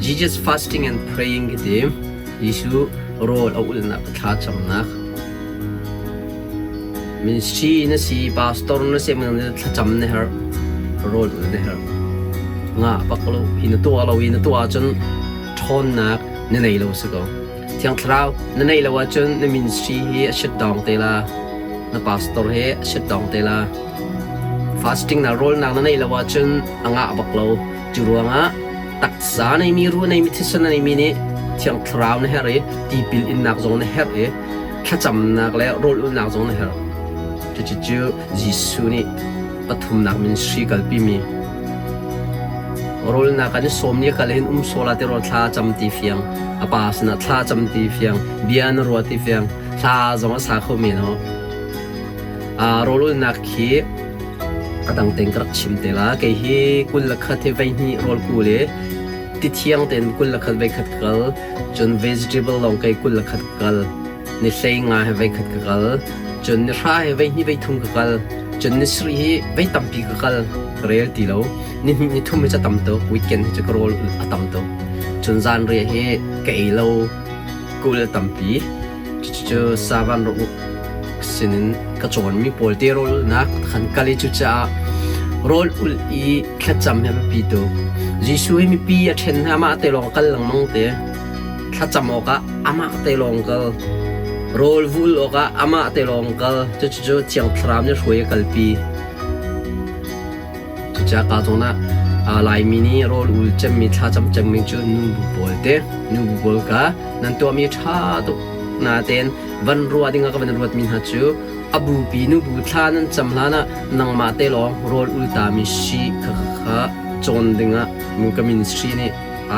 Jesus fasting and praying ka ti. Jesuh rawl a ulhnak thlacamnak. Ministry na si, pastor na si, thlacam na herh, rawl ul na herh. Nga bak lo, hi na tuah lo i na tuah ahcun ṭhawnnak na nei lo si ko. Thiang Thlarau na neih lo ahcun na ministry hi a shut down te la. Na pastor hi a shut down te la. Fasting na rawlnak na neih lo ahcun a ngah bak lo. Cu ruangah taksa neimi, ruh neimi, thisen na neimi nih Thiang Thlarau na herh i tipil innak zong na herh i thlacamnak le rawl ulhnak zong na herh. Cucu Jesuh nih pathumnak ministry kalpimi rawlnak an i sawm ni kal hin um sola ti rawl thla cam ti fiang a pa sinah thla cam ti fiang bia na ruah ti fiang thla zong a sa kho men ho rawl ulnak khi a dang tein ka rak chim te la kei hi kul le khat hi vei hnih rawl ku le ti thiang tein kul le khat vei khat kal cun vegetable lawng kei kul le khat kal ni hlei nga he vei khat ka kal cun ni hra he vei hnih vei thum ka kal cun ni sarih hi vei tampi ka kal ka rel ti lo ni hnih ni thum hi ca tam tuk weekend hi cu ka rawl a tam tuk cun zanriah hi ka ei lo kul tampi cucu savan ro sinin ka cawnmi pawl te rawl ulnak khan kal i cucaah rawl ulh i thlacam hi a biapi tuk Jesuh hi mipi a ṭhen hna mah te lawng kal lengmang te thlacam awkah amah te lawng kal rawl vul awkah amah te lawng kal cucu Thiang Thlarau nih hruai a kalpi cucaah ka zawn ah Laimi nih rawl ul cemmi thlacam cemmi cu nubu pawl te nubu pawl ka nan tuahmi ṭha tuk natein van ruah dingah ka van ruatmi hna cu a bupi nubu thla nan cam hlan ah nangmah te lawng rawl ul tami si kha kha cawn dingah ka ministry nih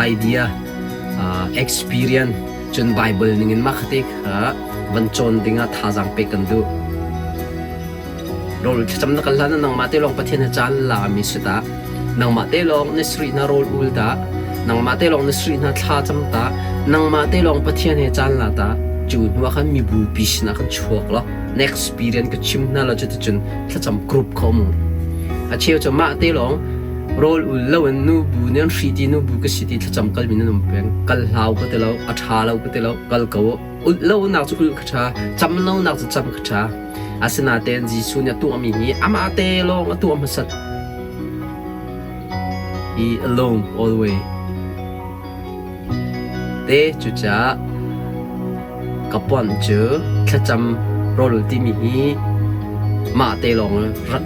idea experience cun Bible ningin mah khate kha van cawn dingah thazaang pek kan duh. Rawl thlacam na kal hlan ah nangmah te lawng Pathian he caan la mi si ta. Nangmah te lawng na sri hna rawl ul ta. Nangmah te lawng na sri hna thla cam ta. Nangmah te lawng Pathian he caan la ta. Cu hnu ah khan mibu pi sinah khan chuak law na experience ka chim hna lo cuticun thlacam group kho mu. A cheu cu mah te lawng Rawl ul loin nubu nih an hri ti nubu ka si ti thlacam kalmi nan um peng. Kal hlau ka ti lo, a ṭha lo ka ti lo, kal ko u. Ulh lonak cu ulh ka ṭha, cam lonak cu cam ka ṭha. Asinain Jesuh nih a tuahmi hi amah te lawng a tuah hmasat. He alone all the way. Te cucaah ka puan cu thlacam rawl timi hi mah te lawng rak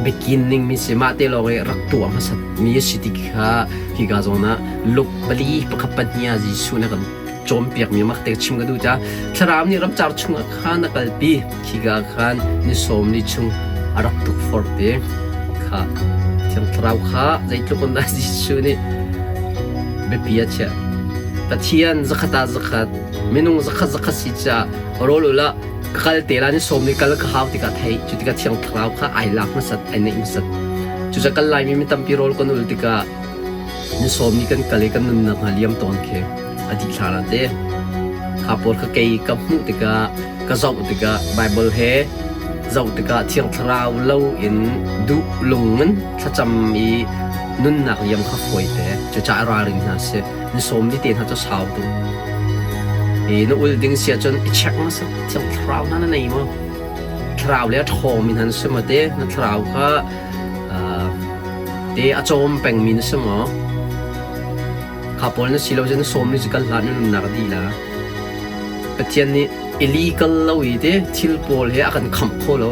beginning mi si mah te lawng i rak tuah hmasat mi a si ti kha hika zawn ah luk pali pakhat pahnih ah Jesuh nih a kan cawnpiak mi mak te chim ka duh ca thlarau nih ramcar chungah khan a kalpi khika khan ni sawm ni chung a rak tukforh te kha thiang thlarau kha zeitluk in dah Jesuh nih biapi a chiah Pathian zakhat ah zakhat minung zakhat zakhat si caah rawl ul ah ka kal te la ni sawm ni kal ka hau tikah thei cu tikah thiang thlarau kha ai lak hmasat ai neih hmasat cuca kal laimi mi tampi rawl kan ul tikah ni sawm ni kan kal i kan nunnak hna liam tawn khi a dih thla la te kha pawl kha kei ka hmuh tikah ka zoh tikah Bible he zoh tikah Thiang Thlarau lo in duh lung in thlacam i nunnak liam kha fawi te cucaah ralring hna si ni sawm ni te hna cu sau tuk i na ul ding sia cun i check hmasa Thiang Thlarau hna na nei maw Thlarau le a ṭhawngmi hna na si maw te na thlarau kha te a cawm pengmi na si maw Kha pawl na si lo cun na sawm ni cu kal hlah na nunnak a dih la. Pathian nih illegal lo i te thil pawl he a kan khamh kho lo,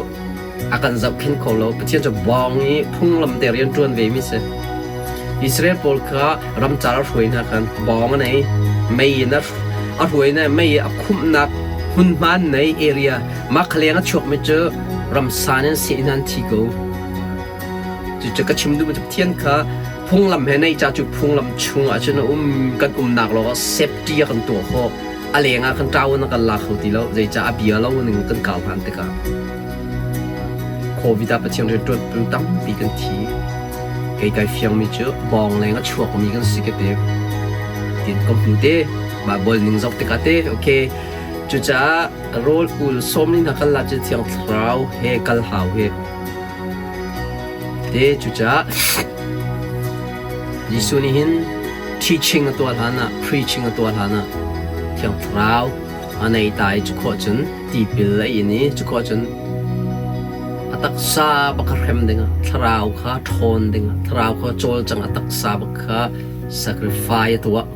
a kan zohkhenh kho lo. Pathian cu bawng i phunglam te rian ṭuan ve mi si. Israel pawl kha ramcar a hruai hna khan bawng a nei, mei in a hruai hna, mei a khumhnak hmunhma an nei area. Mah kha leng a chuakmi cu ramsa nih an seh in an thi ko. Cucu ka chim duhmi cu Pathian kha phunglam he neih ca cu phunglam chungah cun a um kan umnak lawngah safety a kan tuah khawh a leng ah kan ṭau in a kan la kho ti lo zeicah a bia lo ning kan kau hlan tikah COVID ah Pathian rianṭuan tu tampi kan thi kei kai fiangmi cu bawng leng a chuakmi kan si ka ti tin ka hmu te Bible ning zoh tikah te okay cucaah rawl ul sawm ni hna kan la cu thiang thlarau he kal hau he Te cucaah Jesuh nih hin Teaching a tuah hlan ah, preaching a tuah hlan ah Thiang Thlarau a nei ta i cu khawh cun tipil a in i cu khawh cun a taksa bak hrem dingah thlarau kha ṭhawn dingah thlarau kha cawlcang a taksa bak kha sacrifice a tuah.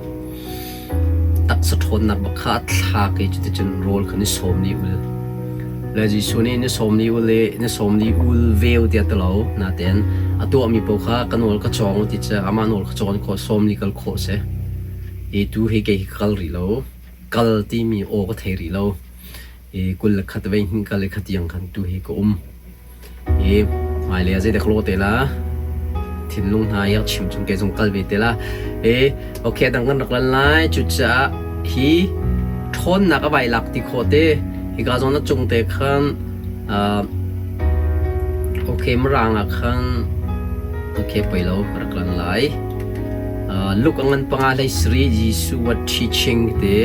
Taksa ṭhawnnak bak kha a thlak i cuticun rawl kha ni sawm li ul. Le Jesuh nih ni sawm li ul i ni sawm li ul veu tiah ti lo natein a tuahmi paoh kha ka nawl ka cawng ti cu amah nawl kha cawn khawh sawm li kal khawh a si. Hi tu hi kei hi ka kal rih lo. Kal timi aw ka thei rih lo. I 21 vei hnih kal i khatiang khan tu hi ka um. Hi hmailei ah zeidah ka lawh te la? Thinlung hna i a chim chung kei zong kal ve te la. E okay dang kan rak lan lai. Cucaah hi ṭhawnnak a vai lak ti khawh te. Hika zawn a cung te khan okay mirang ah khan okay poi lo ka rak lan lai. Luke a ngan panga hlei sari Jesuh what teaching te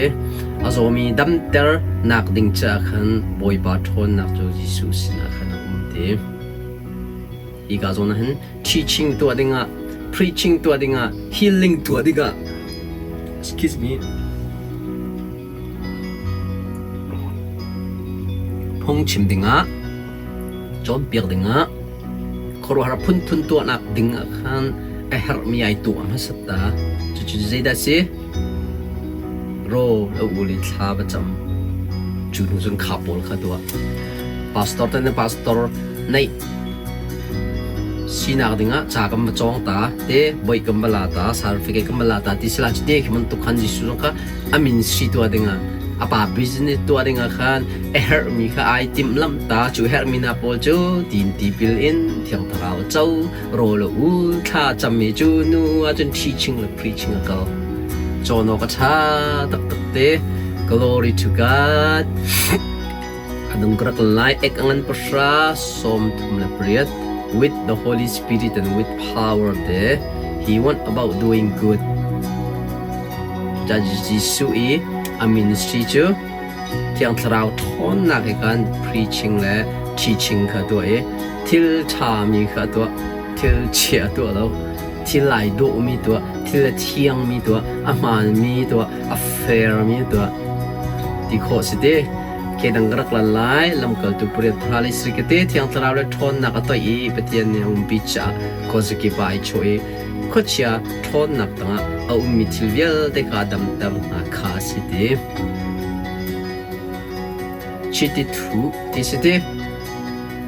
a zawmi damter nak ding caah khan Bawipa ṭhawnnak cu Jesuh sinah khan a um ti. Hika zawn ah hin teaching tuah dingah, preaching tuah dingah, healing tuah dingah, excuse me, phungchim dingah, cawnpiak dingah, khuaruahhar phunphun tuahnak dingah khan a herhmi ai tuah hmasat ta. Cucu zeidah si? Rawl a ul i thla va cam. Cu hnu cun kha pawl kha tuah. Pastor te nih pastor neih sinak dingah ca kan va cawng ta te boih kan va la ta certificate kan va la ta ti sila cu te khi bantuk khan Jesuh zong kha a ministry tuah dingah a pa business tuah dingah khan a herhmi kha ai timhlamh ta cu herhmi hna pawl cu tin tipil in Thiang Thlarau a co rawl a ul thla a cammi cu nu ahcun teaching le preaching a kal cawn awk a ṭha taktak te glory to God a dung ka rak lai ek a ngan pahra 38 with the Holy Spirit and with power te he went about doing good Jesuh i a ministry cu Thiang Thlarau ṭhawnnak he khan preaching le teaching kha tuah i thil ṭhami kha tuah, thil chia tuah lo, thil ai dawhmi tuah, thil a thiangmi tuah, a hmaanmi tuah, a fairmi tuah ti khawh si te. Ke dang ka rak lan lai, lamkaltu pariat pahra le sarih te Thiang Thlarau le ṭhawnnak a toih i Pathian nih a umpi caah khuazakip ah ai chawh i khuachia ṭhawnnak tangah a ummi thil vialte kha a damter hna kha a si ti. Chiti thuh ti si ti.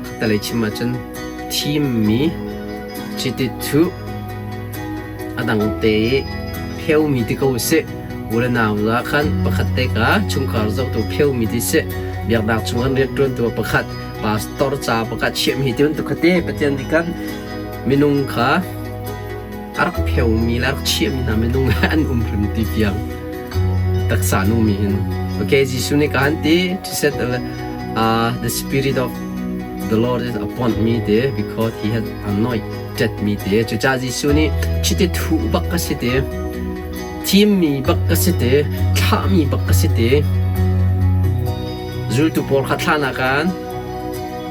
Khattelei chim ahcun thimmi chiti thuh a dang te i pheumi ti ko usih. U le nau la khan pakhat te ka chungkhar zohtu pheumi ti si. Biaknak chung kan rianṭuantu pakhat pastor ca pakhat chiahmi ti bantuk kha te Pathian nih khan minung kha a rak pheumi le a rak chiahmi hna minung an um hrim ti fiang taksa nungmi hin. Okay, Jesuh nih ka han ti, he said, the spirit of the Lord is upon me te because he has anointed me te. Cucaah Jesuh nih chiti thuh bak ka si te, thimmi bak ka si te, thlahmi bak ka si te. Zultu pawl kha thlahnak ah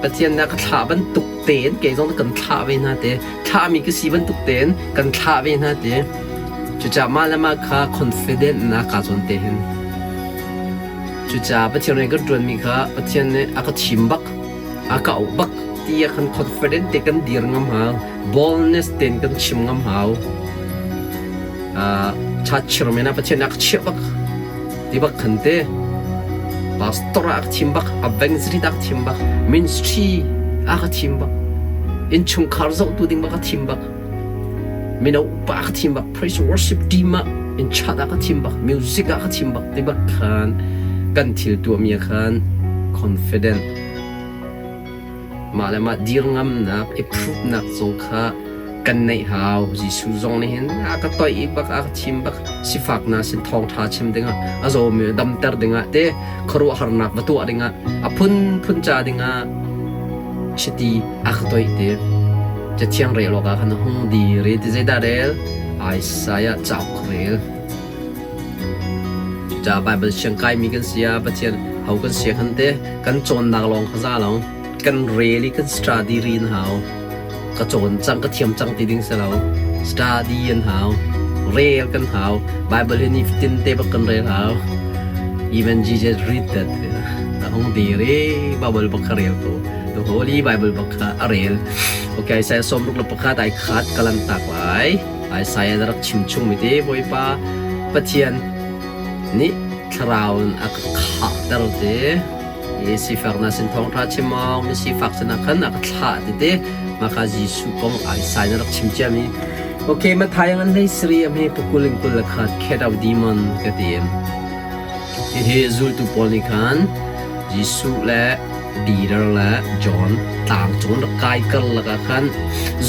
Pathian nih a ka thlah bantuk tein kei zong kan thlah ve hna te. Thlahmi ka si bantuk tein kan thlah ve hna te. Cucaah mah le mah kha confident na kaa cawn te hin. Cucaah Pathian rian kan ṭuanmi kha Pathian nih a ka thim bak, a ka auh bak ti ah khan confident te kan dir ngam hau, boldness tein kan chim ngam hau. Chachir men ah Pathian nih a ka chiah bak ti bak khan te. Pastor ah a ka thim bak, evangelist ah a ka thim bak, ministry ah a ka thim bak, innchungkhar zohtu ding bak a thim bak. Mino upa ka thim bak, praise worship team ah in chat ah ka thim bak, music ah ka thim bak ti bak khan kan thil tuahmi ah khan confident mah le mah dir ngamnak i prove-nak zong kha kan neih hau. Jesuh zong nih hin a ka toih i bak a ka thim bak sifak hna sin thawngṭha chim dingah a zawmi damter dingah te khuaruahharnak va tuah dingah a phunphun ca dingah chiti a ka toih ti. Cathiang rel awkah khan a hung dir i ti zeidah rel? Isaiah cauk rel. Cucaah Baibal siang kaimi kan si ah Pathian ho kan si khan te kan cawnnak lawng kha za lo. Kan rel i kan study rin hau. Ka cawn cang, ka thiam cang ti ding si lo. Study an hau. Rel kan hau. Bible hi nifatin te bak kan rel hau. Even Jesus read that. A hung dir i Bible bak kha rel ko. The Holy Bible bak kha a rel. Okay, Isaiah 61 ai khat kalan tak lai. Isaiah na rak chim chung mi te Bawipa Pathian nih thlarau in a ka khahter te. I sifak na sin thawngṭha chim awk, mi sifak sinah khan a ka thlah ti te. Mah kha Jesuh kong Isaiah na rak chim ciami. Okay, Matthai an hlei sari a hme pakul in 21 khet out demon ka ti. Hihi zultu pawl nih khan Jesuh le Peter le John tlang cung rak kai karlak ah khan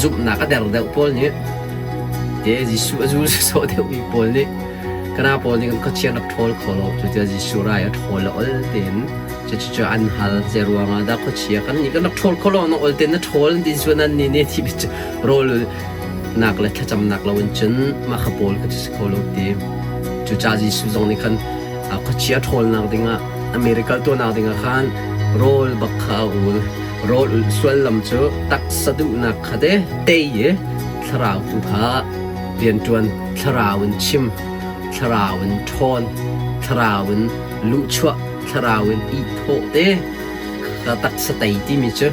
zumhnak a der deuh pawl nih te Jesuh a zul sawsawh deuhmi pawl nih kana pawl nih kan khuachia rak ṭhawl kho lo. Cuticun Jesuh rai a ṭhawl le ol tein cucu an hal. Zei ruangah dah khuachia kan nih kan rak ṭhawl kho lo na ol tein na ṭhawl ti cun an nih nih thi rawl nak le thlacamnak lo in cun mah kha pawl kha cu si kho lo ti. Cucaah Jesuh zong nih khan khuachia ṭhawlnak dingah America tuahnak dingah khan rawl bak kha a ul. Rawl ulh suallam cu taksa duhnak kha te tei i thlarau tu kha rianṭuan, thlarau in chim, thlarau in ṭhawn, thlarau in luhchuah, thlarau in i thawh te ka taksa tei timi cu.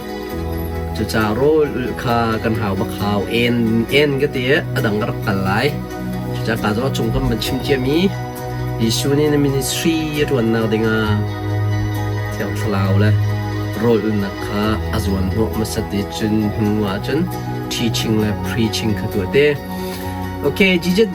Cucaah rawl ulh kha kan hau bak hau. En en ka ti i a dang ka rak kal lai. Cucaah ka zaw cung kan van chim ciami Jesuh nih na ministry a ṭuannak dingah Thiang Thlarau le rawl ulhnak kha a zuan hnawh hmasat i cun hnu ah cun teaching le preaching kha tuah te. Okay, Jesus.